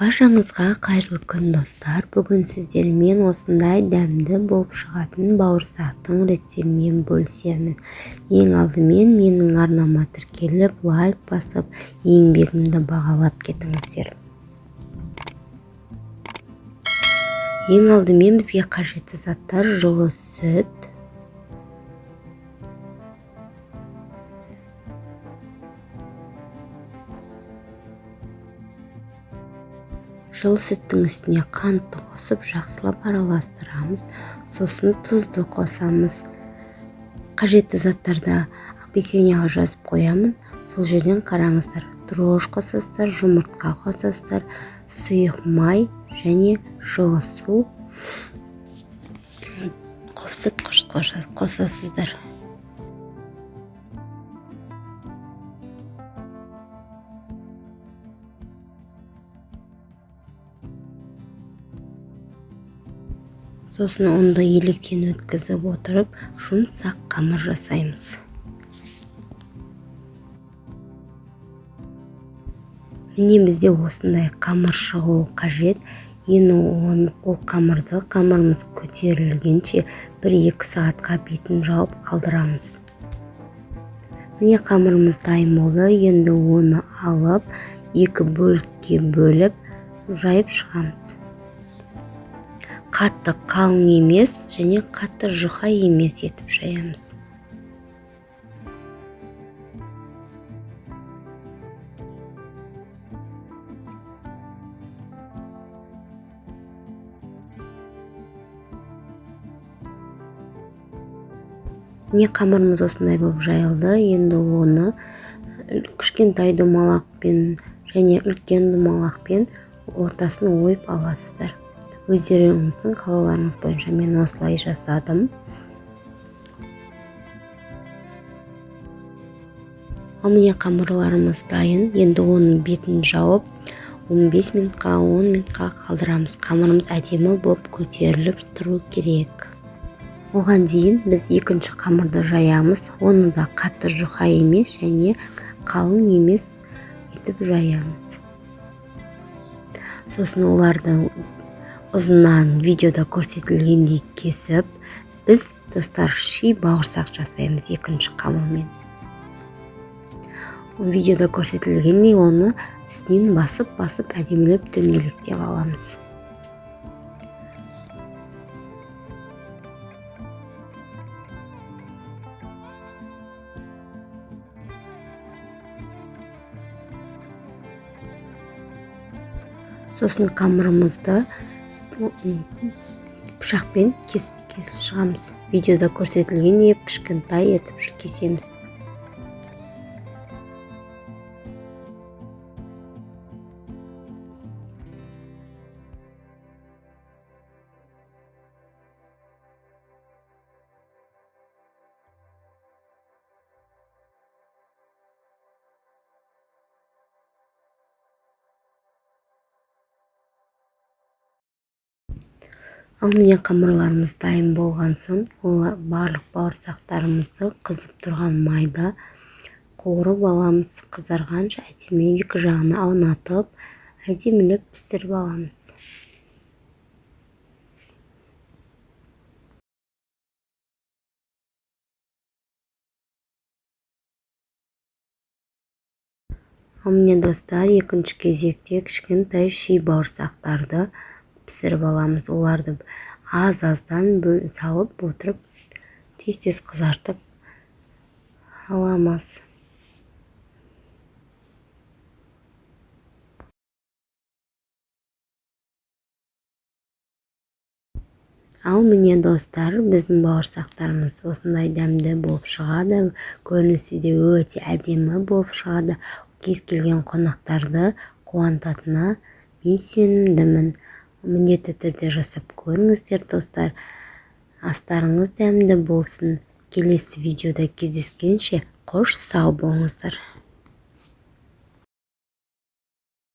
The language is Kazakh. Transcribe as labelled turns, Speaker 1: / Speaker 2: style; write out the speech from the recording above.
Speaker 1: Баршаңызға қайырлы күн, достар! Бүгін сіздермен осындай дәмді болып шығатын бауырсақтың рецептімен бөлісемін. Ең алдымен менің арнама тіркеліп, лайк басып, еңбегімді бағалап кетіңіздер. Ең алдымен бізге қажетті заттар: жылы сүт, жылы сүттің үстіне қантты қосып жақсылап араластырамыз, сосын тұзды қосамыз. Қажетті заттарды описанияға жазып қоямын, сол жерден қараңыздар. Дрожж қосасыздар, жұмыртқа қосасыздар, сұйық май және жылы су, қопсытқыш қосасыздар. Сосын ұнды електен өткізіп отырып, жұмсақ қамыр жасаймыз. Міне, бізде осындай қамыр шығуы қажет. Енді ол қамырды, қамырымыз көтерілгенше 1-2 сағатқа бетін жауып қалдырамыз. Міне, қамырымыз дайын болды. Енді оны алып, 2 бөлікке бөліп, жайып шығамыз. Қатты қалың емес және қатты жұқа емес етіп жаямыз. Міне, қамырымыз осындай болып жайылды. Енді оны кішкентай домалақпен және үлкен домалақпен ортасын ойып аласыздар. Өздеріңіздің қалауларыңыз бойынша мен осылай жасадым. Ал міне, қамырларымыз дайын. Енді оның бетін жауып 15 минутқа, 10 минутқа қалдырамыз. Қамырымыз әдемі болып көтеріліп тұру керек. Оған дейін біз екінші қамырды жаямыз. Оны да қатты жұқа емес және қалың емес етіп жаямыз. Сосын оларды ұзыннан видеода көрсетілгендей кесіп, біз, достар, ши бауырсақ жасаймыз екінші қамырмен. Видеода көрсетілгендей оны үстінен басып-басып әдемілеп дөңгелектеп аламыз. Сосын қамырымызды пышақпен кесіп-кесіп шығамыз. Видеода көрсетілгендей кішкентай етіп кесеміз. Ал міне, қамырларымыз дайын болған соң, олар барлық бауырсақтарымызды қызып тұрған майда қуырып аламыз. Қызарғанша әдемілеп екі жағына аунатып, әдемілеп пісіріп аламыз. Ал міне, достар, екінші кезекте кішкентай ши бауырсақтарды пісіріп аламыз. Оларды аз-аздан салып отырып, тез-тез қызартып аламыз. Ал міне, достар, біздің бауырсақтарымыз осындай дәмді болып шығады. Көрінісі де өте әдемі болып шығады. Кез келген қонақтарды қуантатынына мен сенімдімін. Міндетті түрде жасап көріңіздер, достар. Астарыңыз дәмді болсын. Келесі видеода кездескенше қош сау болыңыздар.